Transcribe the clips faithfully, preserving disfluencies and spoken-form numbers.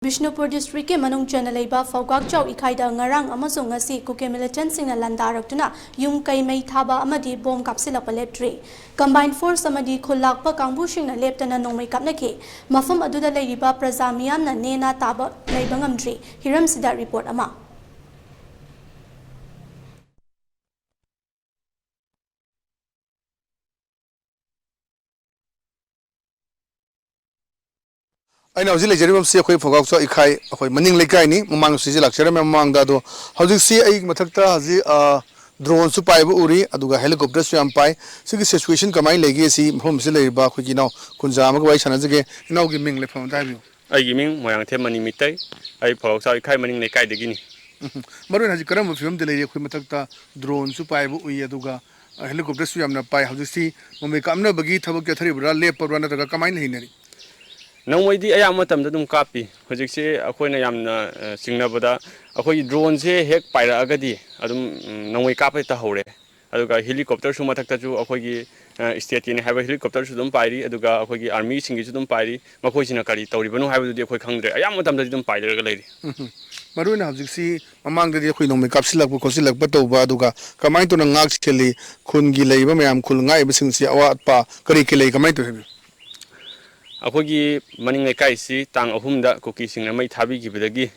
ꯕꯤꯁꯅꯨꯄꯨꯔ ꯗꯤꯁꯇ꯭ꯔꯤꯛꯀꯤ ꯃꯅꯨꯡ ꯆꯟꯅ ꯂꯩꯕ ꯐꯧꯒꯥꯛꯆꯥꯎ ꯏꯈꯥꯏꯗ ꯉꯔꯥꯡ ꯑꯃꯁꯨꯡ ꯉꯁꯤ ꯀꯨꯀꯤ ꯃꯤꯂꯤꯇꯦꯟꯠꯁꯤꯡꯅ ꯂꯥꯟꯗꯥꯔꯛꯇꯨꯅ ꯌꯨꯝ ꯀꯩ ꯃꯩ ꯊꯥꯕ ꯑꯃꯗꯤ ꯕꯣꯝ ꯀꯥꯞꯁꯤꯜꯂꯛꯄ ꯂꯦꯞꯇ꯭ꯔꯤ꯫ ꯀꯝꯕꯥꯏꯟ ꯐꯣꯔꯁ ꯑꯃꯗꯤ ꯈꯨꯜ ꯂꯥꯛꯄ ꯀꯥꯡꯕꯨꯁꯤꯡꯅ ꯂꯦꯞꯇꯅ ꯅꯣꯡꯃꯩ ꯀꯥꯞꯅꯈꯤ꯫ ꯃꯐꯝ ꯑꯗꯨꯗ ꯂꯩꯔꯤꯕ ꯄ꯭ꯔꯖꯥ ꯃꯤꯌꯥꯝꯅ ꯅꯦꯅꯥ ꯇꯥꯕ ꯂꯩꯕ ꯉꯝꯗ꯭ꯔꯤ꯫ ꯍꯤꯔꯝꯁꯤꯗ ꯔꯤꯄꯣꯔꯠ ꯑꯃ꯫ ꯑꯩꯅ ꯍꯧꯖꯤꯛ ꯂꯩꯖꯔꯤꯕꯁꯤ ꯑꯩꯈꯣꯏ ꯐꯧꯒꯥꯛꯆꯥꯎ ꯏꯈꯥꯏ, ꯑꯩꯈꯣꯏ ꯃꯅꯤꯡ ꯂꯩꯀꯥꯏꯅꯤ꯫ ꯃꯃꯥꯡꯗꯁꯨ ꯁꯤꯁꯦ ꯂꯥꯛꯆꯔꯝꯃꯦ ꯃꯃꯥꯡꯗ꯫ ꯑꯗꯣ ꯍꯧꯖꯤꯛꯁꯤ ꯑꯩꯒꯤ ꯃꯊꯛꯇ ꯍꯧꯖꯤꯛ, ꯑ, ꯗ꯭ꯔꯣꯟꯁꯨ ꯄꯥꯏꯕ ꯎꯔꯤ, ꯑꯗꯨꯒ ꯍꯦꯂꯤꯀꯣꯞꯇꯔꯁꯨ ꯌꯥꯝ ꯄꯥꯏ꯫ ꯁꯤꯒꯤ ꯁꯤꯆꯨꯋꯦꯁꯟ ꯀꯃꯥꯏꯅ ꯂꯩꯒꯦ, ꯁꯤ ꯃꯐꯝ ꯑꯁꯤꯗ ꯂꯩꯔꯤꯕ ꯑꯩꯈꯣꯏꯒꯤ ꯏꯅꯥꯎ ꯀꯨꯟꯖꯥ ꯑꯃꯒ ꯋꯥꯔꯤ ꯁꯥꯟꯅꯖꯒꯦ꯫ ꯏꯅꯥꯎꯒꯤ ꯃꯤꯡ ꯂꯩꯐꯝ ꯑꯝꯇ ꯍꯥꯏꯕꯤꯌꯨ꯫ ꯑꯩꯒꯤ ꯃꯤꯡ ꯃꯣꯏꯔꯥꯡꯊꯦꯝ ꯃꯅꯤ ꯃꯤꯇꯩ꯫ ꯑꯩ ꯐꯧꯒꯥꯛꯆꯥꯎ ꯏꯈꯥꯏ ꯃꯅꯤꯡ ꯂꯩꯀꯥꯏꯗꯒꯤꯅꯤ꯫ ꯎꯝ꯫ ꯃꯔꯨ ꯑꯣꯏꯅ ꯍꯧꯖꯤꯛ ꯀꯔꯝꯕ ꯐꯤꯕꯝꯗ ꯂꯩꯔꯤ? ꯑꯩꯈꯣꯏ ꯃꯊꯛꯇ ꯗ꯭ꯔꯣꯟꯁꯨ ꯄꯥꯏꯕ ꯎꯏ, ꯑꯗꯨꯒ, ꯑ, ꯍꯦꯂꯤꯀꯣꯞꯇꯔꯁꯨ ꯌꯥꯝꯅ ꯄꯥꯏ꯫ ꯍꯧꯖꯤꯛꯁꯤ ꯅꯣꯡꯃꯩ ꯀꯥꯞꯅꯕꯒꯤ ꯊꯕꯛ ꯆꯠꯊꯔꯤꯕ꯭ꯔꯥ, ꯂꯦꯞꯄꯕ꯭ꯔꯥ, ꯅꯠꯇ꯭ꯔꯒ ꯀꯃꯥꯏꯅ ꯂꯩꯅꯔꯤ? ꯅꯣꯡꯃꯩꯗꯤ ꯑꯌꯥꯝꯕ ꯃꯇꯝꯗ ꯑꯗꯨꯝ ꯀꯥꯞꯄꯤ꯫ ꯍꯧꯖꯤꯛꯁꯦ ꯑꯩꯈꯣꯏꯅ ꯌꯥꯝꯅ, ꯑ, ꯆꯤꯡꯅꯕꯗ ꯑꯩꯈꯣꯏꯒꯤ ꯗ꯭ꯔꯣꯟꯁꯦ ꯍꯦꯛ ꯄꯥꯏꯔꯛꯑꯒꯗꯤ ꯑꯗꯨꯝ, ꯎꯝ, ꯅꯣꯡꯃꯩ ꯀꯥꯞꯄ ꯍꯦꯛꯇ ꯍꯧꯔꯦ꯫ ꯑꯗꯨꯒ ꯍꯦꯂꯤꯀꯣꯞꯇꯔꯁꯨ ꯃꯊꯛꯇꯁꯨ ꯑꯩꯈꯣꯏꯒꯤ, ꯑ, ꯁ꯭ꯇꯦꯠꯀꯤꯅꯤ ꯍꯥꯏꯕ ꯍꯦꯂꯤꯀꯣꯞꯇꯔꯁꯨ ꯑꯗꯨꯝ ꯄꯥꯏꯔꯤ, ꯑꯗꯨꯒ ꯑꯩꯈꯣꯏꯒꯤ ꯑꯥꯔꯃꯤꯁꯤꯡꯒꯤꯁꯨ ꯑꯗꯨꯝ ꯄꯥꯏꯔꯤ꯫ ꯃꯈꯣꯏꯁꯤꯅ ꯀꯔꯤ ꯇꯧꯔꯤꯕꯅꯣ ꯍꯥꯏꯕꯗꯨꯗꯤ ꯑꯩꯈꯣꯏ ꯈꯪꯗ꯭ꯔꯦ꯫ ꯑꯌꯥꯝꯕ ꯃꯇꯝꯗꯗꯤ ꯑꯗꯨꯝ ꯄꯥꯏꯔꯒ ꯂꯩꯔꯤ꯫ ꯎꯝ꯫ ꯃꯔꯨꯑꯣꯏꯅ ꯍꯧꯖꯤꯛꯁꯤ ꯃꯃꯥꯡꯗꯗꯤ ꯑꯩꯈꯣꯏ ꯅꯣꯡꯃꯩ ꯀꯥꯞꯁꯤꯜꯂꯛꯄ ꯈꯣꯠꯆꯤꯜꯂꯛꯄ ꯇꯧꯕ, ꯑꯗꯨꯒ ꯀꯃꯥꯏꯅ ꯇꯧꯅ ꯉꯥꯛ ꯁꯦꯜꯂꯤ? ꯈꯨꯟꯒꯤ ꯂꯩꯔꯤꯕ ꯃꯌꯥꯝ, ꯈꯨꯜ ꯉꯥꯛꯏꯕꯁꯤꯡꯁꯤ ꯑꯋꯥꯠꯄ ꯀꯔꯤ ꯀꯔꯤ ꯂꯩ, ꯀꯃꯥꯏꯅ ꯇꯧꯏ ꯍꯥꯏꯕꯤꯌꯨ? ꯑꯩꯈꯣꯏꯒꯤ ꯃꯅꯤꯡ ꯂꯩꯀꯥꯏꯁꯤ ꯇꯥꯡ ꯑꯍꯨꯝꯗ ꯀꯨꯀꯤꯁꯤꯡꯅ ꯃꯩ ꯊꯥꯕꯤꯈꯤꯕꯗꯒꯤ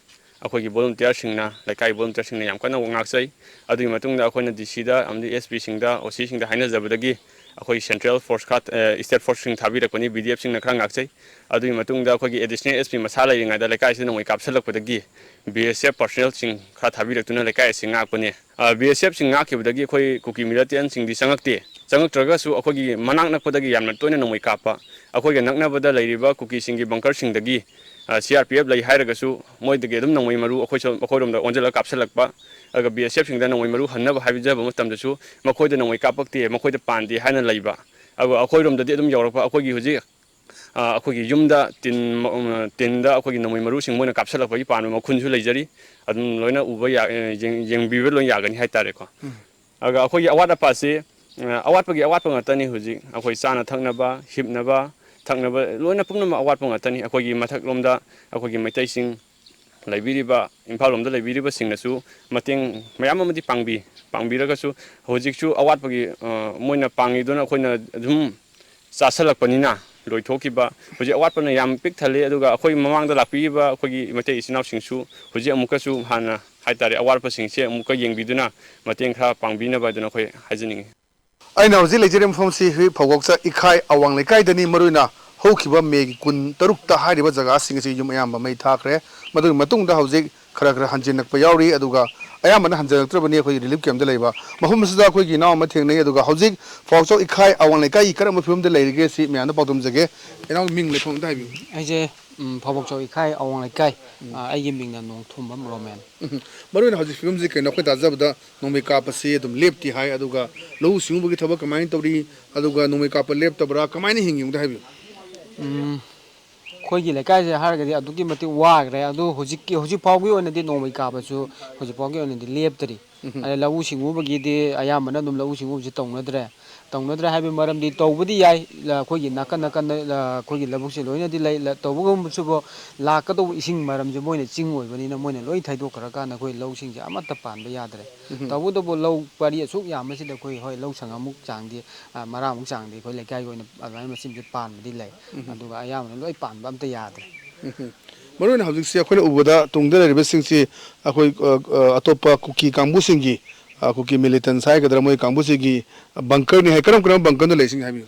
ꯑꯩꯈꯣꯏꯒꯤ ꯚꯣꯂꯨꯟꯇꯤꯌꯥꯔꯁꯤꯡꯅ, ꯂꯩꯀꯥꯏ ꯚꯣꯂꯨꯟꯇꯤꯌꯥꯔꯁꯤꯡꯅ ꯌꯥꯝ ꯀꯟꯅ ꯉꯥꯛꯆꯩ꯫ ꯑꯗꯨꯒꯤ ꯃꯇꯨꯡꯗ ꯑꯩꯈꯣꯏꯅ ꯗꯤ ꯁꯤꯗ ꯑꯃꯗꯤ ꯑꯦꯁ ꯄꯤꯁꯤꯡꯗ, ꯑꯣ ꯁꯤꯁꯤꯡꯗ ꯍꯥꯏꯅꯖꯕꯗꯒꯤ ꯑꯩꯈꯣꯏ ꯁꯦꯟꯇ꯭ꯔꯦꯜ ꯐꯣꯔꯁ ꯈꯔ, ꯑ, ꯁ꯭ꯇꯦꯠ ꯐꯣꯔꯁꯁꯤꯡ ꯊꯥꯕꯤꯔꯛꯄꯅꯤ, ꯕꯤ ꯗꯤ ꯑꯦꯐꯁꯤꯡꯅ ꯈꯔ ꯉꯥꯛꯆꯩ꯫ ꯑꯗꯨꯒꯤ ꯃꯇꯨꯡꯗ ꯑꯩꯈꯣꯏꯒꯤ ꯑꯦꯗꯤꯁꯅꯦꯜ ꯑꯦꯁ ꯄꯤ ꯃꯁꯥ ꯂꯩꯔꯤꯉꯩꯗ ꯂꯩꯀꯥꯏꯁꯤꯗ ꯅꯣꯡꯃꯩ ꯀꯥꯞꯁꯤꯜꯂꯛꯄꯗꯒꯤ ꯕꯤ ꯑꯦꯁ ꯑꯦꯐ ꯄꯥꯔꯁꯣꯅꯦꯜꯁꯤꯡ ꯈꯔ ꯊꯥꯕꯤꯔꯛꯇꯨꯅ ꯂꯩꯀꯥꯏ ꯑꯁꯤ ꯉꯥꯛꯄꯅꯤ꯫ ꯑ, ꯕꯤ ꯑꯦꯁ ꯑꯦꯐꯁꯤꯡ ꯉꯥꯛꯈꯤꯕꯗꯒꯤ ꯑꯩꯈꯣꯏ ꯀꯨꯀꯤ ꯃꯤꯂꯤꯇꯦꯟꯁꯤꯡꯗꯤ ꯆꯪꯉꯛꯇꯦ꯫ ꯆꯪꯉꯛꯇ꯭ꯔꯒꯁꯨ ꯑꯩꯈꯣꯏꯒꯤ ꯃꯅꯥꯛ ꯅꯛꯄꯗꯒꯤ ꯌꯥꯝꯅ ꯇꯣꯏꯅ ꯅꯣꯡꯃꯩ ꯀꯥꯞꯄ, ꯑꯩꯈꯣꯏꯒ ꯅꯛꯅꯕꯗ ꯂꯩꯔꯤꯕ ꯀꯨꯀꯤꯁꯤꯡꯒꯤ ꯕꯪꯀꯔꯁꯤꯡꯗꯒꯤ, ꯑ, ꯁꯤ ꯑꯥꯔ ꯄꯤ ꯑꯦꯐ ꯂꯩ ꯍꯥꯏꯔꯒꯁꯨ ꯃꯣꯏꯗꯒꯤ ꯑꯗꯨꯝ ꯅꯣꯡꯃꯩ ꯃꯔꯨ ꯑꯩꯈꯣꯏꯁꯨ, ꯑꯩꯈꯣꯏꯔꯣꯝꯗ ꯑꯣꯟꯁꯤꯜꯂꯒ ꯀꯥꯞꯁꯤꯜꯂꯛꯄ꯫ ꯑꯗꯨꯒ ꯕꯤ ꯑꯦꯁ ꯑꯦꯐꯁꯤꯡꯗ ꯅꯣꯡꯃꯩ ꯃꯔꯨ ꯍꯟꯅꯕ ꯍꯥꯏꯖꯕ ꯃꯇꯝꯗꯁꯨ ꯃꯈꯣꯏꯗ ꯅꯣꯡꯃꯩ ꯀꯥꯞꯄꯛꯇꯦ, ꯃꯈꯣꯏꯗ ꯄꯥꯟꯗꯦ ꯍꯥꯏꯅ ꯂꯩꯕ꯫ ꯑꯗꯨꯒ ꯑꯩꯈꯣꯏꯔꯣꯝꯗꯗꯤ ꯑꯗꯨꯝ ꯌꯧꯔꯛꯄ, ꯑꯩꯈꯣꯏꯒꯤ ꯍꯧꯖꯤꯛ ꯑ, ꯑꯩꯈꯣꯏꯒꯤ ꯌꯨꯝꯗ ꯇꯤꯟ, ꯎꯝ, ꯇꯤꯟꯗ ꯑꯩꯈꯣꯏꯒꯤ ꯅꯣꯡꯃꯩ ꯃꯔꯨꯁꯤꯡ ꯃꯣꯏꯅ ꯀꯥꯞꯁꯤꯜꯂꯛꯄꯒꯤ ꯄꯥꯟꯕ ꯃꯈꯨꯟꯁꯨ ꯂꯩꯖꯔꯤ꯫ ꯑꯗꯨꯝ ꯂꯣꯏꯅ ꯎꯕ ꯌꯥ-, ꯑ, ꯌꯦꯡ-, ꯌꯦꯡꯕꯤꯕ ꯂꯣꯏ ꯌꯥꯒꯅꯤ ꯍꯥꯏꯇꯥꯔꯦꯀꯣ꯫ ꯎꯝ꯫ ꯑꯗꯨꯒ ꯑꯩꯈꯣꯏꯒꯤ ꯑꯋꯥꯠ ꯑꯄꯥꯁꯤ, ꯑ, ꯑꯋꯥꯠꯄꯒꯤ ꯑꯋꯥꯠꯄ ꯉꯥꯛꯇꯅꯤ ꯍꯧꯖꯤꯛ꯫ ꯑꯩꯈꯣꯏ ꯆꯥꯅ ꯊꯛꯅꯕ, ꯍꯤꯞꯅꯕ, ꯊꯛꯅꯕ ꯂꯣꯏꯅ ꯄꯨꯝꯅꯃꯛ ꯑꯋꯥꯠꯄ ꯉꯥꯛꯇꯅꯤ꯫ ꯑꯩꯈꯣꯏꯒꯤ ꯃꯊꯛꯂꯣꯝꯗ ꯑꯩꯈꯣꯏꯒꯤ ꯃꯩꯇꯩꯁꯤꯡ ꯂꯩꯕꯤꯔꯤꯕ, ꯏꯝꯐꯥꯜ ꯂꯣꯝꯗ ꯂꯩꯕꯤꯔꯤꯕꯁꯤꯡꯅꯁꯨ ꯃꯇꯦꯡ ꯃꯌꯥꯝ ꯑꯃꯗꯤ ꯄꯥꯡꯕꯤ꯫ ꯄꯥꯡꯕꯤꯔꯒꯁꯨ ꯍꯧꯖꯤꯛꯁꯨ ꯑꯋꯥꯠꯄꯒꯤ, ꯑ, ꯃꯣꯏꯅ ꯄꯥꯡꯉꯤꯗꯨꯅ ꯑꯩꯈꯣꯏꯅ ꯑꯗꯨꯝ ꯆꯥꯁꯜꯂꯛꯄꯅꯤꯅ ꯂꯣꯏꯊꯣꯛꯈꯤꯕ꯫ ꯍꯧꯖꯤꯛ ꯑꯋꯥꯠꯄꯅ ꯌꯥꯝ ꯄꯤꯛ ꯊꯜꯂꯤ꯫ ꯑꯗꯨꯒ ꯑꯩꯈꯣꯏ ꯃꯃꯥꯡꯗ ꯂꯥꯛꯄꯤꯔꯤꯕ ꯑꯩꯈꯣꯏꯒꯤ ꯃꯩꯇꯩ ꯏꯆꯤꯟ ꯏꯅꯥꯎꯁꯤꯡꯁꯨ ꯍꯧꯖꯤꯛ ꯑꯃꯨꯛꯀꯁꯨ ꯍꯥꯟꯅ ꯍꯥꯏꯇꯥꯔꯦ, ꯑꯋꯥꯠꯄꯁꯤꯡꯁꯦ ꯑꯃꯨꯛꯀ ꯌꯦꯡꯕꯤꯗꯨꯅ ꯃꯇꯦꯡ ꯈꯔ ꯄꯥꯡꯕꯤꯅꯕ ꯍꯥꯏꯗꯨꯅ ꯑꯩꯈꯣꯏ ꯍꯥꯏꯖꯅꯤꯡꯉꯤ꯫ ꯑꯩꯅ ꯍꯧꯖꯤꯛ ꯂꯩꯖꯔꯤꯕ ꯃꯐꯝꯁꯤ ꯍꯧꯖꯤꯛ ꯐꯧꯕꯣꯛꯆ ꯏꯈꯥꯏ ꯑꯋꯥꯡ ꯂꯩꯀꯥꯏꯗꯅꯤ꯫ ꯃꯔꯨꯑꯣꯏꯅ ꯍꯧꯈꯤꯕ ꯃꯦꯒꯤ ꯀꯨꯟ ꯇꯔꯨꯛꯇ ꯍꯥꯏꯔꯤꯕ ꯖꯒꯥꯁꯤꯡ ꯑꯁꯤ ꯌꯨꯝ ꯑꯌꯥꯝꯕ ꯃꯩ ꯊꯥꯈ꯭ꯔꯦ꯫ ꯃꯗꯨꯒꯤ ꯃꯇꯨꯡꯗ ꯍꯧꯖꯤꯛ ꯈꯔ ꯈꯔ ꯍꯟꯖꯤꯜꯂꯛꯄ ꯌꯥꯎꯔꯤ, ꯑꯗꯨꯒ ꯑꯌꯥꯝꯕꯅ ꯍꯟꯖꯤꯜꯂꯛꯇ꯭ꯔꯕꯅꯤ ꯑꯩꯈꯣꯏꯒꯤ ꯔꯤꯂꯤꯐ ꯀꯦꯝꯞꯇ ꯂꯩꯕ꯫ ꯃꯐꯝ ꯑꯁꯤꯗ ꯑꯩꯈꯣꯏꯒꯤ ꯏꯅꯥꯎ ꯑꯃ ꯊꯦꯡꯅꯩ, ꯑꯗꯨꯒ ꯍꯧꯖꯤꯛ ꯐꯧꯕꯣꯛꯆ ꯏꯈꯥꯏ ꯑꯋꯥꯡ ꯂꯩꯀꯥꯏꯒꯤ ꯀꯔꯝꯕ ꯐꯤꯕꯝꯗ ꯂꯩꯔꯤꯒꯦ ꯁꯤ ꯃꯌꯥꯝꯗ ꯄꯥꯎꯗꯝꯖꯒꯦ꯫ ꯏꯅꯥꯎ, ꯃꯤꯡ ꯂꯩꯐꯝ ꯑꯝꯇ ꯍꯥꯏꯕꯤꯌꯨ꯫ ꯑꯩꯁꯦ, ꯎꯝ, ꯐꯧꯕꯣꯛꯆ ꯏꯈꯥꯏ ꯑꯋꯥꯡ ꯂꯩꯀꯥꯏ꯫ ꯎꯝ꯫ ꯑ, ꯑꯩꯒꯤ ꯃꯤꯡꯅ ꯅꯣꯡꯊꯣꯝꯕꯝ ꯔꯣꯃꯦꯟ꯫ ꯎꯝ꯫ ꯃꯔꯨꯑꯣꯏꯅ ꯍꯧꯖꯤꯛ ꯐꯤꯕꯝꯁꯤ ꯀꯩꯅꯣ, ꯑꯩꯈꯣꯏ ꯇꯥꯖꯕꯗ ꯅꯣꯡꯃꯩ ꯀꯥꯞꯄꯁꯤ ꯑꯗꯨꯝ ꯂꯦꯞꯇꯦ ꯍꯥꯏ, ꯑꯗꯨꯒ ꯂꯧꯎ ꯁꯤꯡꯎꯕꯒꯤ ꯊꯕꯛ ꯀꯃꯥꯏꯅ ꯇꯧꯔꯤ, ꯑꯗꯨꯒ ꯅꯣꯡꯃꯩ ꯀꯥꯞꯄ ꯂꯦꯞꯇꯕ꯭ꯔꯥ, ꯀꯃꯥꯏꯅ ꯍꯤꯡꯉꯤ ꯑꯝꯇ ꯍꯥꯏꯕꯤꯌꯨ꯫ ꯎꯝ, ꯑꯩꯈꯣꯏꯒꯤ ꯂꯩꯀꯥꯏꯁꯦ ꯍꯥꯏꯔꯒꯗꯤ ꯑꯗꯨꯛꯀꯤ ꯃꯇꯤꯛ ꯋꯥꯈ꯭ꯔꯦ꯫ ꯑꯗꯨ ꯍꯧꯖꯤꯛꯀꯤ, ꯍꯧꯖꯤꯛ ꯐꯥꯎꯒꯤ ꯑꯣꯏꯅꯗꯤ ꯅꯣꯡꯃꯩ ꯀꯥꯞꯄꯁꯨ ꯍꯧꯖꯤꯛ ꯐꯥꯎꯒꯤ ꯑꯣꯏꯅꯗꯤ ꯂꯦꯞꯇꯔꯤ꯫ ꯎꯝ꯫ ꯑꯗꯩ ꯂꯧꯎ ꯁꯤꯡꯎꯕꯒꯤꯗꯤ ꯑꯌꯥꯝꯕꯅ ꯑꯗꯨꯝ ꯂꯧꯎ ꯁꯤꯡꯎꯕꯁꯤ ꯇꯧꯅꯗ꯭ꯔꯦ꯫ ꯇꯧꯅꯗ꯭ꯔꯦ ꯍꯥꯏꯕꯒꯤ ꯃꯔꯝꯗꯤ ꯇꯧꯕꯗꯤ ꯌꯥꯏ, ꯂ-, ꯑꯩꯈꯣꯏꯒꯤ ꯅꯥꯀꯟ ꯅꯥꯀꯟꯗ, ꯂ-, ꯑꯩꯈꯣꯏꯒꯤ ꯂꯧꯕꯨꯛꯁꯦ ꯂꯣꯏꯅꯗꯤ ꯂꯩ꯫ ꯂ-, ꯇꯧꯕꯒꯨꯝꯕꯁꯨꯕꯨ ꯂꯥꯛꯀꯗꯧꯕ ꯏꯁꯤꯡ ꯃꯔꯝꯁꯦ ꯃꯣꯏꯅ ꯆꯤꯡ ꯑꯣꯏꯕꯅꯤꯅ ꯃꯣꯏꯅ ꯂꯣꯏ ꯊꯩꯗꯣꯛꯈ꯭ꯔꯀꯥꯟꯗ ꯑꯩꯈꯣꯏ ꯂꯧꯁꯤꯡꯁꯦ ꯑꯃꯠꯇ ꯄꯥꯟꯕ ꯌꯥꯗ꯭ꯔꯦ꯫ ꯎꯝ꯫ ꯇꯧꯕꯇꯕꯨ ꯂꯧ ꯄꯔꯤ ꯑꯁꯨꯛ ꯌꯥꯝꯕꯁꯤꯗ ꯑꯩꯈꯣꯏ, ꯍꯣꯏ, ꯂꯧ ꯁꯪꯉꯝꯃꯨꯛ ꯆꯥꯡꯗꯤ, ꯑ, ꯃꯔꯥꯃꯨꯛ ꯆꯥꯡꯗꯤ ꯑꯩꯈꯣꯏ ꯂꯩꯀꯥꯏꯒꯤ ꯑꯣꯏꯅ ꯑꯗꯨꯃꯥꯏꯅ ꯃꯁꯤꯡꯁꯦ ꯄꯥꯟꯕꯗꯤ ꯂꯩ꯫ ꯎꯝ꯫ ꯑꯗꯨꯒ ꯑꯌꯥꯝꯕꯅ ꯂꯣꯏ ꯄꯥꯟꯕ ꯑꯝꯇ ꯌꯥꯗ꯭ꯔꯦ꯫ ꯎꯝ꯫ ꯃꯔꯨꯑꯣꯏꯅ ꯍꯧꯖꯤꯛꯁꯦ ꯑꯩꯈꯣꯏꯅ ꯎꯕꯗ ꯇꯨꯡꯗ ꯂꯩꯔꯤꯕꯁꯤꯡꯁꯤ ꯑꯩꯈꯣꯏ, ꯑ, ꯑ, ꯑꯇꯣꯞꯄ ꯀꯨꯀꯤ ꯀꯥꯡꯕꯨꯁꯤꯡꯒꯤ, ꯑ, ꯀꯨꯀꯤ militants ꯍꯥꯏꯒꯗ꯭ꯔꯥ, ꯃꯣꯏ ꯀꯥꯡꯕꯨꯁꯤꯒꯤ bunkerꯅꯤ ꯍꯥꯏ꯫ ꯀꯔꯝ ꯀꯔꯝꯕ bunkerꯅꯣ ꯂꯩꯔꯤꯁꯤꯡ ꯍꯥꯏꯕꯤꯌꯨ꯫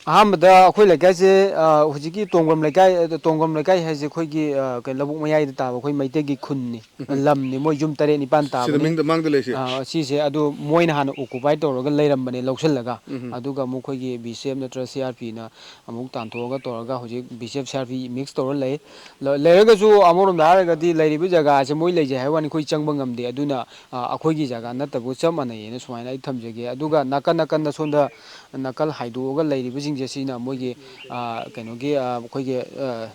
ꯑꯍꯥꯟꯕꯗ ꯑꯩꯈꯣꯏ ꯂꯩꯀꯥꯏꯁꯦ, ꯑ, ꯍꯧꯖꯤꯛꯀꯤ ꯇꯣꯡꯕ꯭ꯔꯝ ꯂꯩꯀꯥꯏ, ꯑ, ꯇꯣꯡꯕ꯭ꯔꯝ ꯂꯩꯀꯥꯏ ꯍꯥꯏꯁꯦ ꯑꯩꯈꯣꯏꯒꯤ, ꯑ, ꯀꯩꯅꯣ, ꯂꯧꯕꯨꯛ ꯃꯌꯥꯏꯗ ꯇꯥꯕ ꯑꯩꯈꯣꯏ ꯃꯩꯇꯩꯒꯤ ꯈꯨꯟꯅꯤ, ꯎꯝ꯫ ꯂꯝꯅꯤ꯫ ꯃꯣꯏ ꯌꯨꯝ ꯇꯔꯦꯠ ꯅꯤꯄꯥꯟ ꯁꯤꯗ ꯇꯥꯕꯅꯤ꯫ ꯃꯅꯤꯡꯗ, ꯃꯥꯡꯗ ꯂꯩꯁꯦ? ꯑ, ꯁꯤꯁꯦ ꯑꯗꯨ ꯃꯣꯏꯅ ꯍꯥꯟꯅ occupy ꯇꯧꯔꯒ ꯂꯩꯔꯝꯕꯅꯦ, ꯂꯧꯁꯤꯜꯂꯒ꯫ ꯎꯝ꯫ ꯑꯗꯨꯒ ꯑꯃꯨꯛ ꯑꯩꯈꯣꯏꯒꯤ B S F ꯅꯠꯇ꯭ꯔꯒ C R Pꯅ ꯑꯃꯨꯛ ꯇꯥꯟꯊꯣꯛꯑꯒ ꯇꯧꯔꯒ ꯍꯧꯖꯤꯛ B S F C R P mix ꯇꯧꯔ ꯂꯩ꯫ ꯂ-, ꯂꯩꯔꯒꯁꯨ ꯑꯃꯔꯣꯝꯗ ꯍꯥꯏꯔꯒꯗꯤ ꯂꯩꯔꯤꯕ ꯖꯒꯥꯁꯦ ꯃꯣꯏ ꯂꯩꯖꯩ ꯍꯥꯏꯕ ꯋꯥꯅꯤ, ꯑꯩꯈꯣꯏ ꯆꯪꯕ ꯉꯝꯗꯦ꯫ ꯑꯗꯨꯅ, ꯑ, ꯑꯩꯈꯣꯏꯒꯤ ꯖꯒꯥ ꯅꯠꯇꯕꯒ ꯆꯞ ꯃꯥꯟꯅꯩꯌꯦꯅ ꯁꯨꯃꯥꯏꯅ ꯑꯩ ꯊꯝꯖꯒꯦ꯫ ꯑꯗꯨꯒ ꯅꯥꯀꯟ ꯅꯥꯀꯟꯗ ꯁꯣꯝꯗ ꯅꯥꯀꯜ ꯍꯥꯏꯗꯣꯛꯑꯒ ꯂꯩꯔꯤꯕꯁꯤꯡꯁꯦ ꯁꯤꯅ ꯃꯣꯏꯒꯤ, ꯑ, ꯀꯩꯅꯣꯒꯤ, ꯑ, ꯑꯩꯈꯣꯏꯒꯤ, ꯑ,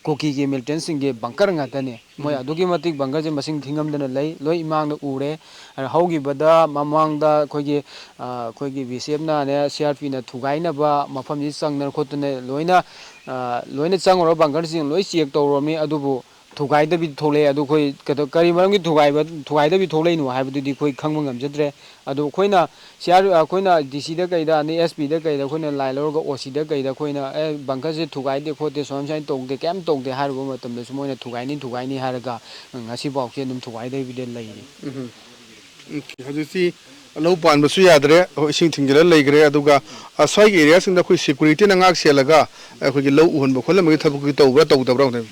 ꯀꯨꯀꯤꯒꯤ ꯃꯤꯂꯤꯇꯦꯟꯁꯤꯡꯒꯤ ꯕꯪꯀꯔ ꯉꯥꯛꯇꯅꯤ꯫ ꯃꯣꯏ ꯑꯗꯨꯛꯀꯤ ꯃꯇꯤꯛ ꯕꯪꯀꯔꯁꯦ ꯃꯁꯤꯡ ꯊꯤꯉꯝꯗꯅ ꯂꯩ꯫ ꯂꯣꯏ ꯏꯃꯥꯡꯗ ꯎꯔꯦ꯫ ꯑꯗ ꯍꯧꯈꯤꯕꯗ ꯃꯃꯥꯡꯗ ꯑꯩꯈꯣꯏꯒꯤ, ꯑ, ꯑꯩꯈꯣꯏꯒꯤ ꯕꯤ ꯑꯦꯁ ꯑꯦꯐꯅꯅꯦ, ꯁꯤ ꯑꯥꯔ ꯄꯤꯅ ꯊꯨꯒꯥꯏꯅꯕ ꯃꯐꯝꯁꯤ ꯆꯪꯗꯅ ꯈꯣꯠꯇꯅ ꯂꯣꯏꯅ, ꯑ, ꯂꯣꯏꯅ ꯆꯪꯉꯨꯔ ꯕꯪꯀꯔꯁꯤꯡ ꯂꯣꯏ ꯆꯦꯛ ꯇꯧꯔꯨꯔꯕꯅꯤ꯫ ꯑꯗꯨꯕꯨ ꯊꯨꯒꯥꯏꯗꯕꯤ ꯊꯣꯛꯂꯛꯑꯦ꯫ ꯑꯗꯨ ꯑꯩꯈꯣꯏ ꯀꯩꯗꯧ-, ꯀꯔꯤ ꯃꯔꯝꯒꯤ ꯊꯨꯒꯥꯏꯕ, ꯊꯨꯒꯥꯏꯗꯕꯤ ꯊꯣꯛꯂꯛꯏꯅꯣ ꯍꯥꯏꯕꯗꯨꯗꯤ ꯑꯩꯈꯣꯏ ꯈꯪꯕ ꯉꯝꯖꯗ꯭ꯔꯦ꯫ ꯑꯗꯣ ꯑꯩꯈꯣꯏꯅ ꯁꯤ ꯑꯥꯔ, ꯑꯩꯈꯣꯏꯅ ꯗꯤ ꯁꯤꯗ ꯀꯩꯗ, ꯑꯗꯩ ꯑꯦꯁ ꯄꯤꯗ ꯀꯩꯗ ꯑꯩꯈꯣꯏꯅ ꯂꯥꯏ ꯂꯧꯔꯒ ꯑꯣ ꯁꯤꯗ ꯀꯩꯗ ꯑꯩꯈꯣꯏꯅ, "ꯑꯦ, ꯕꯪꯀꯔꯁꯦ ꯊꯨꯒꯥꯏꯗꯦ ꯈꯣꯠꯇꯦ, ꯁꯨꯃꯥꯏ ꯁꯨꯃꯥꯏꯅ ꯇꯧꯗꯦ, ꯀꯩꯝ ꯇꯧꯗꯦ" ꯍꯥꯏꯔꯨꯕ ꯃꯇꯝꯗꯁꯨ ꯃꯣꯏꯅ "ꯊꯨꯒꯥꯏꯅꯤ, ꯊꯨꯒꯥꯏꯅꯤ" ꯍꯥꯏꯔꯒ ꯉꯁꯤꯐꯥꯎꯁꯦ ꯑꯗꯨꯝ ꯊꯨꯒꯥꯏꯗꯕꯤꯗ ꯂꯩꯔꯤ꯫ ꯎꯝ꯫ ꯎꯝ, ꯍꯧꯖꯤꯛꯇꯤ ꯂꯧ ꯄꯥꯟꯕꯁꯨ ꯌꯥꯗ꯭ꯔꯦ, ꯑꯩꯈꯣꯏ ꯏꯁꯤꯡ ꯊꯤꯡꯖꯤꯜꯂ ꯂꯩꯈ꯭ꯔꯦ꯫ ꯑꯗꯨꯒ, ꯑ, ꯁ꯭ꯋꯥꯏꯒꯤ ꯑꯦꯔꯤꯌꯥꯁꯤꯡꯗ ꯑꯩꯈꯣꯏ ꯁꯦꯀ꯭ꯌꯨꯔꯤꯇꯤꯅ ꯉꯥꯛ ꯁꯦꯜꯂꯒ ꯑꯩꯈꯣꯏꯒꯤ ꯂꯧ ꯎꯍꯟꯕ ꯈꯣꯠꯍꯟꯕꯒꯤ ꯊꯕꯛꯇꯤ ꯇꯧꯕ꯭ꯔꯥ, ꯇꯧꯗꯕ꯭ꯔꯥ?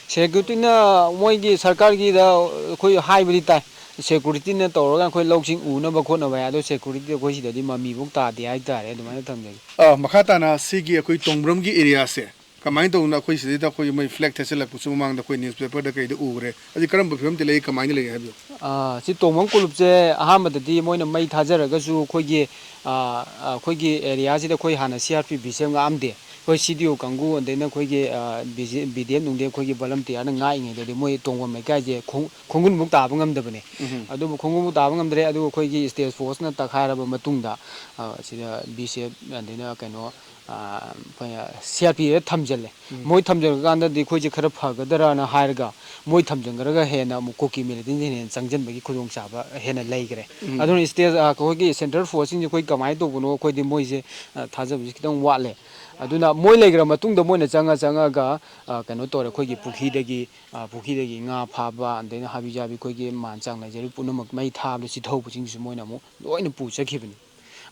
ꯁꯦꯀ꯭ꯌꯨꯔꯤꯇꯤꯅ ꯃꯣꯏꯒꯤ ꯁꯔꯀꯥꯔꯒꯤꯗ ꯑꯩꯈꯣꯏ ꯍꯥꯏꯕꯗꯤ ꯇꯥꯏ, ꯁꯦꯀ꯭ꯌꯨꯔꯤꯇꯤꯅ ꯇꯧꯔꯒ ꯑꯩꯈꯣꯏ ꯂꯧꯁꯤꯡ ꯎꯅꯕ ꯈꯣꯠꯅꯕ ꯍꯥꯏ, ꯑꯗꯣ ꯁꯦꯀ꯭ꯌꯨꯔꯤꯇꯤ ꯑꯩꯈꯣꯏ ꯁꯤꯗꯗꯤ ꯃꯃꯤꯐꯧ ꯇꯥꯗꯦ ꯍꯥꯏꯇꯥꯔꯦ꯫ ꯑꯗꯨꯃꯥꯏꯅ ꯊꯝꯖꯒꯦ꯫ ꯑ, ꯃꯈꯥ ꯇꯥꯅ ꯁꯤꯒꯤ ꯑꯩꯈꯣꯏ ꯇꯣꯡꯕ꯭ꯔꯝꯒꯤ ꯑꯦꯔꯤꯌꯥꯁꯦ ꯀꯃꯥꯏꯅ ꯇꯧꯗꯅ ꯑꯩꯈꯣꯏ ꯁꯤꯗꯩꯗ ꯑꯩꯈꯣꯏꯒꯤ ꯃꯣꯏ ꯐ꯭ꯂꯦꯛ ꯊꯦꯠꯆꯜꯂꯛꯄꯁꯨ ꯃꯃꯥꯡꯗ ꯑꯩꯈꯣꯏ ꯅ꯭ꯌꯨꯁꯄꯦꯄꯔꯗ ꯀꯩꯗ ꯎꯈ꯭ꯔꯦ꯫ ꯑꯁꯤ ꯀꯔꯝꯕ ꯐꯤꯕꯝꯗ ꯂꯩ, ꯀꯃꯥꯏꯅ ꯂꯩ ꯍꯥꯏꯕꯗꯣ? ꯑꯥ, ꯁꯤ ꯇꯣꯡꯕ꯭ꯔꯝ ꯀꯣꯂꯨꯞꯁꯦ ꯑꯍꯥꯟꯕꯗꯗꯤ ꯃꯣꯏꯅ ꯃꯩ ꯊꯥꯖꯔꯒꯁꯨ ꯑꯩꯈꯣꯏꯒꯤ, ꯑꯥ, ꯑꯩꯈꯣꯏꯒꯤ ꯑꯦꯔꯤꯌꯥꯁꯤꯗ ꯑꯩꯈꯣꯏ ꯍꯥꯟꯅ C R P B S F ꯉꯥꯛꯑꯝꯗꯦ꯫ ꯑꯩꯈꯣꯏ ꯁꯤ ꯗꯤ ꯑꯣ ꯀꯥꯡꯕꯨ, ꯑꯗꯩꯅ ꯑꯩꯈꯣꯏꯒꯤ, ꯑꯥ, B J, B D F ꯅꯨꯡꯗꯤ ꯑꯩꯈꯣꯏꯒꯤ ꯚꯣꯂꯨꯟꯇꯤꯌꯥꯔꯅ ꯉꯥꯛꯏꯉꯩꯗꯗꯤ ꯃꯣꯏ ꯇꯣꯡꯕ꯭ꯔꯝ ꯂꯩꯀꯥꯏꯁꯦ ꯈꯣꯡ-, ꯈꯣꯡꯒꯨꯟꯐꯧ ꯇꯥꯕ ꯉꯝꯗꯕꯅꯦ꯫ ꯎꯝ꯫ ꯑꯗꯨꯕꯨ ꯈꯣꯡꯒꯨꯟꯐꯧ ꯇꯥꯕ ꯉꯝꯗ꯭ꯔꯦ꯫ ꯑꯗꯨꯒ ꯑꯩꯈꯣꯏꯒꯤ ꯁ꯭ꯇꯦꯠ ꯐꯣꯔꯁꯅ ꯇꯛꯈꯥꯏꯔꯕ ꯃꯇꯨꯡꯗ, ꯑꯥ, ꯁꯤꯗ ꯕꯤ ꯑꯦꯁ ꯑꯦꯐ, ꯑꯗꯩꯅ ꯀꯩꯅꯣ, ꯑ, ꯑꯩꯈꯣꯏꯅ ꯁꯤ ꯑꯥꯔ ꯄꯤ ꯑꯦꯐ ꯊꯝꯖꯤꯜꯂꯦ꯫ ꯎꯝ꯫ ꯃꯣꯏ ꯊꯝꯖꯤꯜꯂꯀꯥꯟꯗꯗꯤ ꯑꯩꯈꯣꯏꯁꯦ ꯈꯔ ꯐꯒꯗ꯭ꯔꯥꯅ ꯍꯥꯏꯔꯒ ꯃꯣꯏ ꯊꯝꯖꯤꯟꯈ꯭ꯔꯒ ꯍꯦꯟꯅ ꯑꯃꯨꯛ ꯀꯨꯀꯤ ꯃꯤꯂꯤꯇꯦꯟꯁꯤꯡ ꯍꯦꯟꯅ ꯆꯪꯁꯤꯟꯕꯒꯤ ꯈꯨꯗꯣꯡꯆꯥꯕ ꯍꯦꯟꯅ ꯂꯩꯈ꯭ꯔꯦ꯫ ꯎꯝ꯫ ꯑꯗꯨꯅ ꯁ꯭ꯇꯦꯠ, ꯑ, ꯑꯩꯈꯣꯏꯒꯤ ꯁꯦꯟꯇ꯭ꯔꯦꯜ ꯐꯣꯔꯁꯁꯤꯡꯁꯦ ꯑꯩꯈꯣꯏ ꯀꯃꯥꯏꯅ ꯇꯧꯕꯅꯣ, ꯑꯩꯈꯣꯏꯗꯤ ꯃꯣꯏꯁꯦ, ꯑ, ꯊꯥꯖꯕꯁꯦ ꯈꯤꯇꯪ ꯋꯥꯠꯂꯦ꯫ ꯑꯗꯨꯅ ꯃꯣꯏ ꯂꯩꯈ꯭ꯔ ꯃꯇꯨꯡꯗ ꯃꯣꯏꯅ ꯆꯪꯉ ꯆꯪꯉꯒ, ꯑ, ꯀꯩꯅꯣ ꯇꯧꯔꯦ, ꯑꯩꯈꯣꯏꯒꯤ ꯄꯨꯈ꯭ꯔꯤꯗꯒꯤ, ꯑ, ꯄꯨꯈ꯭ꯔꯤꯗꯒꯤ ꯉꯥ ꯐꯥꯕ, ꯑꯗꯩꯅ ꯍꯥꯕꯤ ꯖꯥꯕꯤ ꯑꯩꯈꯣꯏꯒꯤ ꯃꯥꯟ ꯆꯥꯡ ꯂꯩꯖꯔꯤꯕ ꯄꯨꯝꯅꯃꯛ ꯃꯩ ꯊꯥꯕꯗ ꯆꯤꯊꯧꯕꯁꯤꯡꯁꯤꯁꯨ ꯃꯣꯏꯅ ꯑꯃꯨꯛ ꯂꯣꯏꯅ ꯄꯨ ꯆꯠꯈꯤꯕꯅꯤ꯫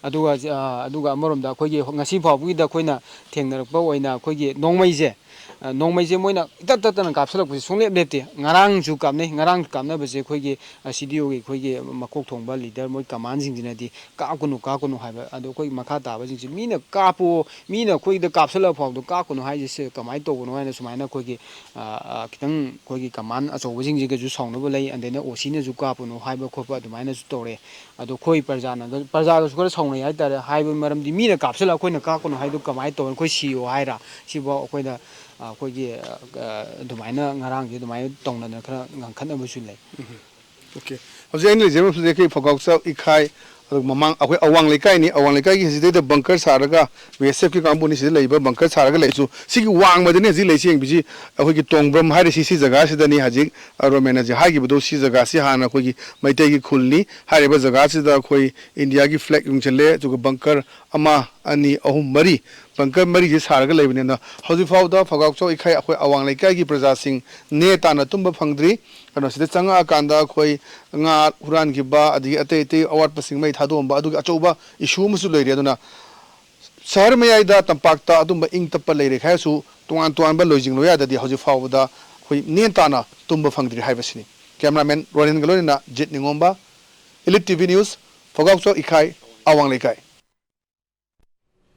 ꯑꯗꯨꯒ, ꯑ, ꯑꯗꯨꯒ ꯑꯃꯔꯣꯝꯗ ꯑꯩꯈꯣꯏꯒꯤ ꯉꯁꯤ ꯐꯥꯎꯕꯒꯤꯗ ꯑꯩꯈꯣꯏꯅ ꯊꯦꯡꯅꯔꯛꯄ ꯑꯣꯏꯅ ꯑꯩꯈꯣꯏꯒꯤ ꯅꯣꯡꯃꯩꯁꯦ, ꯑ, ꯅꯣꯡꯃꯩꯁꯦ ꯃꯣꯏꯅ ꯏꯇꯠ ꯇꯠꯇꯅ ꯀꯥꯞꯁꯤꯜꯂꯛꯄꯁꯦ ꯁꯨꯡꯂꯦꯞ ꯂꯦꯞꯇꯦ꯫ ꯉꯔꯥꯡꯁꯨ ꯀꯥꯞꯅꯩ, ꯉꯔꯥꯡ ꯀꯥꯞꯅꯕꯁꯦ ꯑꯩꯈꯣꯏꯒꯤ, ꯑ, ꯁꯤ ꯗꯤ ꯑꯣꯒꯤ ꯑꯩꯈꯣꯏꯒꯤ ꯃꯀꯣꯛ ꯊꯣꯡꯕ ꯂꯤꯗꯔ ꯃꯣꯏ ꯀꯃꯥꯟꯁꯤꯡꯁꯤꯅꯗꯤ "ꯀꯥꯞꯀꯅꯨ, ꯀꯥꯞꯀꯅꯨ" ꯍꯥꯏꯕ꯫ ꯑꯗꯣ ꯑꯩꯈꯣꯏ ꯃꯈꯥ ꯇꯥꯕꯁꯤꯡꯁꯤ ꯃꯤꯅ ꯀꯥꯞꯄꯣ, ꯃꯤꯅ ꯑꯩꯈꯣꯏꯗ ꯀꯥꯞꯁꯤꯜꯂꯛ ꯐꯥꯎꯗ ꯀꯥꯞꯀꯅꯨ ꯍꯥꯏꯁꯦ ꯁꯤ ꯀꯃꯥꯏꯅ ꯇꯧꯕꯅꯣ ꯍꯥꯏꯅ ꯁꯨꯃꯥꯏꯅ ꯑꯩꯈꯣꯏꯒꯤ, ꯑ, ꯑ, ꯈꯤꯇꯪ ꯑꯩꯈꯣꯏꯒꯤ ꯀꯃꯥꯟ ꯑꯆꯧꯕꯁꯤꯡꯁꯤꯒꯁꯨ ꯁꯥꯎꯅꯕ ꯂꯩ꯫ ꯑꯗꯩꯅ ꯑꯣ ꯁꯤꯅꯁꯨ ꯀꯥꯞꯄꯅꯨ ꯍꯥꯏꯕ ꯈꯣꯠꯄ ꯑꯗꯨꯃꯥꯏꯅꯁꯨ ꯇꯧꯔꯦ꯫ ꯑꯗꯣ ꯑꯩꯈꯣꯏ ꯄ꯭ꯔꯖꯥꯅꯒ-, ꯄ꯭ꯔꯖꯥꯒꯁꯨ ꯈꯔ ꯁꯥꯎꯅꯩ ꯍꯥꯏꯇꯥꯔꯦ꯫ ꯍꯥꯏꯕ ꯃꯔꯝꯗꯤ ꯃꯤꯅ ꯀꯥꯞꯁꯤꯜꯂꯛ ꯑꯩꯈꯣꯏꯅ ꯀꯥꯞꯀꯅꯨ ꯍꯥꯏꯗꯣ ꯀꯃꯥꯏꯅ ꯇꯧꯕꯅꯣ? ꯑꯩꯈꯣꯏ ꯁꯤꯌꯣ ꯍꯥꯏꯔ? ꯁꯤꯐꯥꯎ ꯑꯩꯈꯣꯏꯗ ꯑꯩꯈꯣꯏꯒꯤ ꯑꯗꯨꯃꯥꯏꯅ ꯉꯔꯥꯡꯁꯦ ꯑꯗꯨꯃꯥꯏꯅ ꯇꯧꯅꯗꯅ ꯈꯔ ꯉꯥꯡꯈꯠꯅꯕꯁꯨ ꯂꯩ꯫ ꯑꯣꯀꯦ, ꯍꯧꯖꯤꯛ ꯑꯩꯅ ꯂꯩꯖꯔꯤꯕ ꯃꯐꯝꯁꯦ ꯑꯩꯈꯣꯏ ꯐꯧꯒꯥꯎꯆꯥꯎ ꯏꯈꯥꯏ, ꯑꯗꯨꯒ ꯃꯃꯥꯡ ꯑꯩꯈꯣꯏ ꯑꯋꯥꯡ ꯂꯩꯀꯥꯏꯅꯤ꯫ ꯑꯋꯥꯡ ꯂꯩꯀꯥꯏꯒꯤ ꯍꯧꯖꯤꯛꯇꯩꯗ ꯕꯪꯀꯔ ꯁꯥꯔꯒ ꯕꯤ ꯑꯦꯁ ꯑꯦꯐꯀꯤ ꯀꯥꯡꯕꯨꯅꯤ ꯁꯤꯗ ꯂꯩꯕ ꯕꯪꯀꯔ ꯁꯥꯔꯒ ꯂꯩꯔꯁꯨ, ꯁꯤꯒꯤ ꯋꯥꯡꯃꯗꯅꯤ ꯍꯧꯖꯤꯛ ꯂꯩꯁꯤ꯫ ꯌꯦꯡꯕꯤꯁꯤ, ꯑꯩꯈꯣꯏꯒꯤ ꯇꯣꯡꯕ꯭ꯔꯝ ꯍꯥꯏꯔꯤꯁꯤ ꯁꯤ ꯖꯒꯥꯁꯤꯗꯅꯤ꯫ ꯍꯧꯖꯤꯛ ꯔꯣꯃꯦꯟꯅ ꯍꯧꯖꯤꯛ ꯍꯥꯏꯈꯤꯕꯗꯣ ꯁꯤ ꯖꯒꯥꯁꯤ ꯍꯥꯟꯅ ꯑꯩꯈꯣꯏꯒꯤ ꯃꯩꯇꯩꯒꯤ ꯈꯨꯜꯅꯤ꯫ ꯍꯥꯏꯔꯤꯕ ꯖꯒꯥꯁꯤꯗ ꯑꯩꯈꯣꯏ ꯏꯟꯗꯤꯌꯥꯒꯤ ꯐ꯭ꯂꯦꯒ ꯌꯨꯡꯁꯤꯜꯂꯦ, ꯑꯗꯨꯒ ꯕꯪꯀꯔ ꯑꯃ, ꯑꯅꯤ, ꯑꯍꯨꯝ, ꯃꯔꯤ, ꯕꯪꯀꯔ ꯃꯔꯤꯁꯤ ꯁꯥꯔꯒ ꯂꯩꯕꯅꯤꯅ ꯍꯧꯖꯤꯛ ꯐꯥꯎꯗ ꯐꯧꯒꯥꯎꯆꯥꯎ ꯏꯈꯥꯏ ꯑꯩꯈꯣꯏ ꯑꯋꯥꯡ ꯂꯩꯀꯥꯏꯒꯤ ꯄ꯭ꯔꯖꯥꯁꯤꯡ ꯅꯦ ꯇꯥꯅ ꯇꯨꯝꯕ ꯐꯪꯗ꯭ꯔꯤ꯫ ꯀꯩꯅꯣ, ꯁꯤꯗ ꯆꯪꯉꯛꯑꯀꯥꯟꯗ ꯑꯩꯈꯣꯏ ꯉꯥ ꯍꯨꯔꯥꯟꯈꯤꯕ, ꯑꯗꯒꯤ ꯑꯇꯩ ꯑꯇꯩ ꯑꯋꯥꯠꯄꯁꯤꯡ ꯃꯩ ꯊꯥꯗꯣꯛꯑꯝꯕ, ꯑꯗꯨꯒꯤ ꯑꯆꯧꯕ ꯏꯁꯨ ꯑꯃꯁꯨ ꯂꯩꯔꯤ꯫ ꯑꯗꯨꯅ ꯁꯍꯔ ꯃꯌꯥꯏꯗ, ꯇꯝꯄꯥꯛꯇ ꯑꯗꯨꯝꯕ ꯏꯪ ꯇꯞꯄ ꯂꯩꯔꯦ ꯍꯥꯏꯔꯁꯨ, ꯇꯣꯉꯥꯟ ꯇꯣꯉꯥꯟꯕ ꯂꯣꯏꯖꯤꯡ ꯂꯣꯌꯥꯗꯗꯤ ꯍꯧꯖꯤꯛ ꯐꯥꯎꯕꯗ ꯑꯩꯈꯣꯏ ꯅꯦ ꯇꯥꯅ ꯇꯨꯝꯕ ꯐꯪꯗ꯭ꯔꯤ ꯍꯥꯏꯕꯁꯤꯅꯤ꯫ ꯀꯦꯃꯦꯔꯥꯃꯦꯟ ꯔꯣꯅꯦꯟꯒ ꯂꯣꯏꯅꯅ ꯖꯤꯠ ꯅꯤꯉꯣꯝꯕ, ꯏꯂꯤꯠ ꯇꯤ ꯚꯤ ꯅ꯭ꯌꯨꯁ, ꯐꯧꯒꯥꯎꯆꯥꯎ ꯏꯈꯥꯏ, ꯑꯋꯥꯡ ꯂꯩꯀꯥꯏ꯫